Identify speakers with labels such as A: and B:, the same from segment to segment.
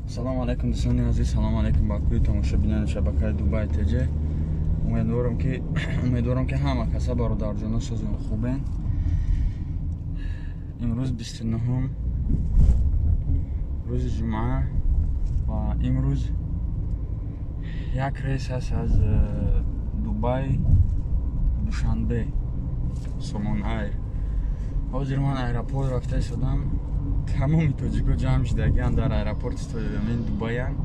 A: Салому алайкум дӯстони азиз, салому алайкум ба кулли тамошобинони шабакаи Дубай ТЖ. Умедворам ки ҳама каса бародарҷоно созон хубен. Имрӯз 29-ум рӯзи ҷумъа ва имрӯз як рейс аст аз Дубай Душанбе Сомон Айр. Ҳозир ман аэропорт рафта истодам. Тамоми тоҷико ҷамъ шудагианд дар аэропорти Тоҷикистон Дубаянд.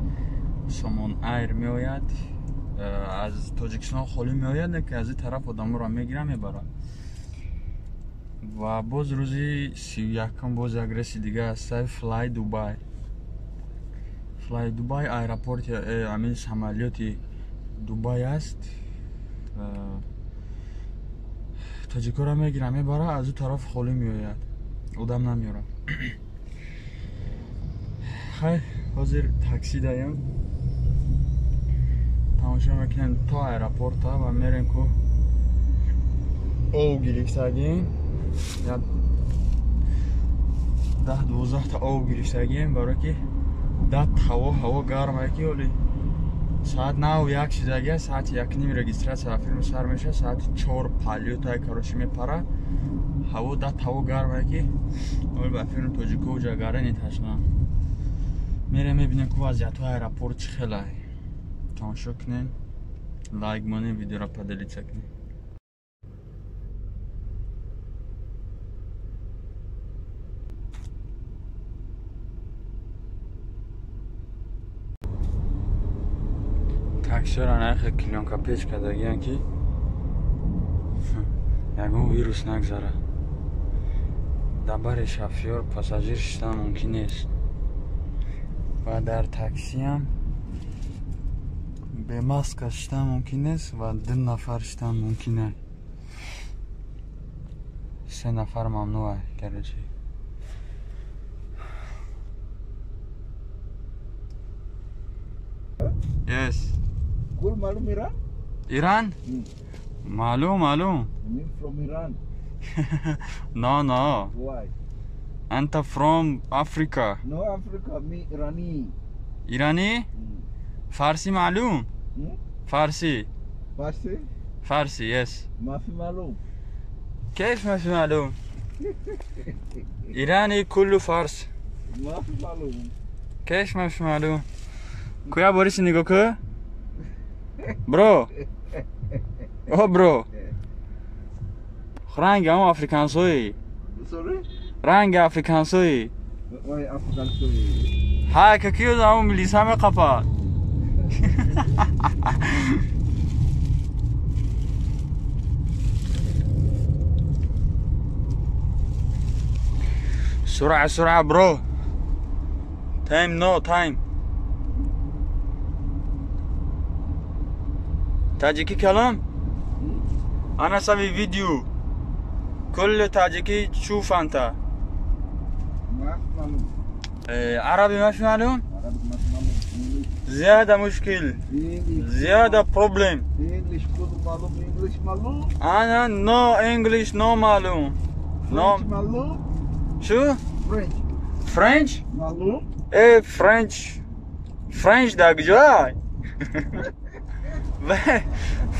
A: Сомон Айр меояд, аз Тоҷикистон холӣ меояд, не ки аз ин тараф одаморо мегирад, мебарад. Ва боз рӯзи 31-ум боз як рейси дига аст, Fly Dubai. Fly Dubai аэропорти амин самолёти Дубай аст. Тоҷикоро мегирад, мебарад, аз ӯ тараф холӣ меояд, одам намеорад. Хай, ҳозир такси даем, тамошо мекунем то аэропорта ва мерем ку ов гирифтагим, як 10-12 та ов гирифтагим, барое ки дат ҳаво гармае ки оли соат 9:01 шидагия, соати 1:30 регистрация филм сар мешавад, соати 4 полётай короче мепара. Ҳаво дат ҳаво гармае ки оли ба филм тоҷико ҷагарани ташна. Мерем мебинем ку вазъиятҳои аэропорт чӣ хелай. Тамошо кунем, лайк монем, видеоро поделиться кунем. Таксиёра нархи клёнка печ кардагиянд ки ягон вирус нагзарад. Дар бари шофёр пассажир шиштан мумкин нест ва дар таксиам бе маска шиштан мумкин нест ва 2 нафар шиштан мумкин аст. 3 нафар мамнӯъ аст, короче. Yes.
B: Cool, malum Iran?
A: Iran? Malum, malum.
B: You mean from Iran?
A: No, no.
B: Why?
A: Anta from Africa.
B: No, Africa, me Irani.
A: Irani? Farsi malum? Farsi.
B: Farsi?
A: Farsi, yes.
B: ما في معلوم.
A: كيف ما في معلوم؟ إيراني كله فارس.
B: ما في معلوم.
A: كيف ما في معلوم؟ كويا بوريس نيغوكو؟ برو. او برو. رنگ هم افریکانسوی.
B: Sorry?
A: رنگ افریکانسوی.
B: Why افریکانسوی؟
A: ها کیو زمون میلیس همه قفا. سرعة سرعة برو. تايم نو تايم. تاجيكي كلام؟ أنا أسوي فيديو كل تاجيكي تشوف أنت.
B: ما في معلوم.
A: عربي ما في معلوم؟
B: عربي ما في معلوم.
A: زيادة مشكل. زيادة problem.
B: English كله معلوم، English معلوم.
A: أنا no English no معلوم. no
B: معلوم.
A: شو؟
B: French.
A: French؟
B: معلوم؟
A: إيه French. French داك جاي.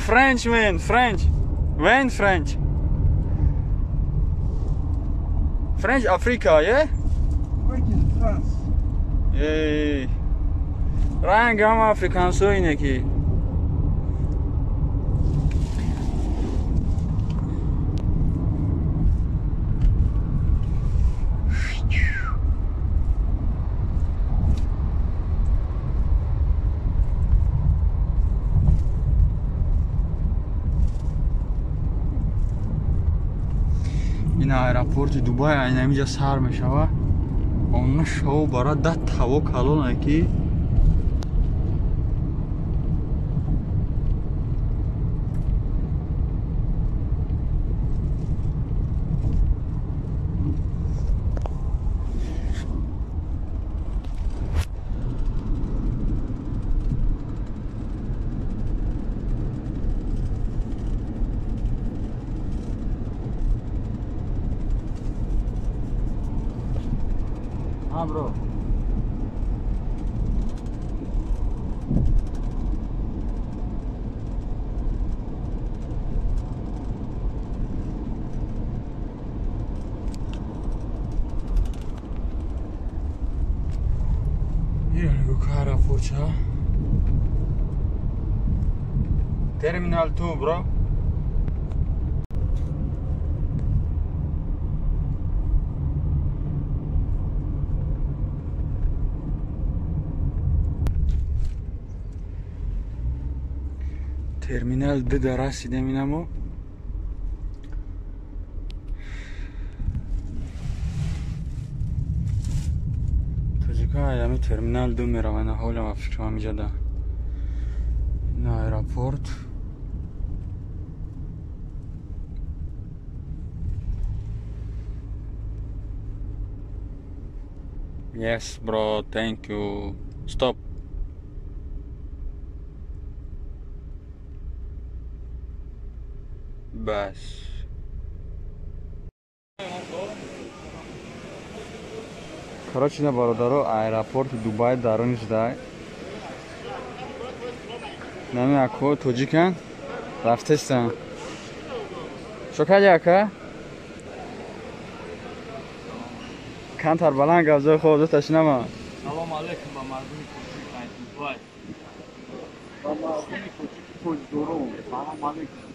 A: French man, French. When French? French Africa, yeah?
B: French is France.
A: Yeah. رنگ هم افریکانسو اینه که این аэропорти Дубай айнамиҷа сар мешава. Он шоу бара дат ҳаво калона ки bro. Аэропортча. Терминал 2, бро. Терминал 2 да расидем инамо. Тоҷика ами терминал 2 мераванд. Ҳолам фикрам иҷада. Ин аэропорт. Yes, bro, thank you. Stop. Бас. Короче, на бародаро аэропорти Дубай даруни шудай. Нами ако тоҷикан рафтестан. Шо кади ака? Кантар баланд гап зад, хоб ташнама.
C: Салом алейкум ба мардуми тоҷик аз Дубай. Ба мардуми тоҷики тоҷдорон. Салом алейкум.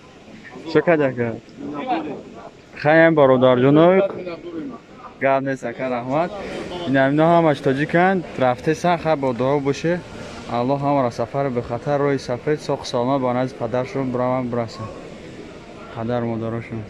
A: Шо кади ака? Хаям бародарҷоно. Гап нест ака, раҳмат. Ина ҳамаш тоҷиканд, рафтесан, хай бо дуо боше. Аллоҳ ҳамаро сафари бехатар, роҳи сафед, соқ саломат ба назди падаршон бираванд, бирасанд. Падар модарошон.